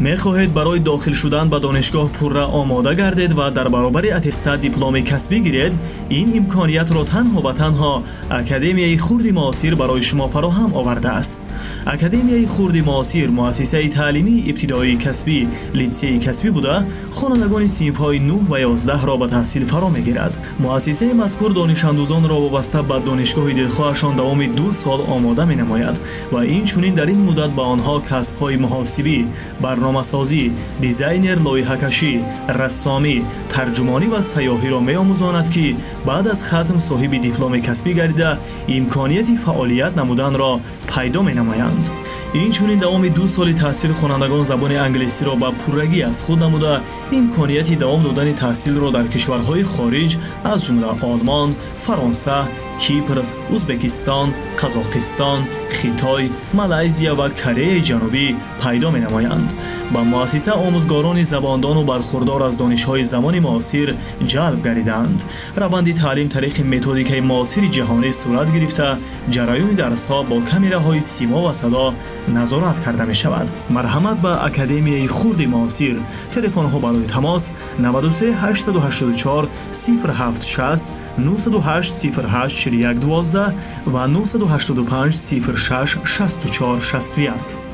Мехоҳед барои дохил шудан ба донишгоҳ пурра омода гардед ва дар баробари аттестат дипломи касбӣ гиред? Ин имкониятро танҳо ва танҳо Академияи хурди муосир барои шумо фароҳам овардааст. Академияи хурди муосир муассисаи таълимии ибтидоии касбӣ, литсеи касбӣ буда, хонандагони синфҳои 9 ва 11-ро ба таҳсил фаро мегирад. Муассисаи мазкур донишандӯзонро вобаста ба донишгоҳи дилхоҳашон давоми 2 сол омода менамояд ва инчунин дар ин муддат ба онҳо касбҳои муҳосибӣ, барномасозӣ, дизайнер, лоиҳакашӣ, рассомӣ, тарҷумонӣ ва сайёҳиро меомӯзонад, ки баъд аз хатм соҳиби дипломи касбӣ гардида, имконияти фаъолият намуданро пайдо менамоянд. Инчунин давоми 2 соли таҳсил хонандагон забони англисиро ба пуррагӣ аз худ намуда, имконияти давом додани таҳсилро дар кишварҳои хориҷ, аз ҷумла Олмон, Фаронса, Кипр, Узбекистон, Қазоқистон, Хитой, Малайзия ва Кореяи Ҷанубӣ пайдо менамоянд. Ба муассиса омӯзгорони забондону бархурдор аз донишҳои замони муосир ҷалб гардидаанд. Раванди таълим тариқи методикаи муосири ҷаҳонӣ сурат гирифта, ҷараёни дарсҳо бо камераҳои симо ва садо назорат карда мешавад. Марҳамат ба Академияи хурди муосир. Телефонҳо барои тамос: 93 884 07 60, 908 08 41 12 ва 985 06 64 61.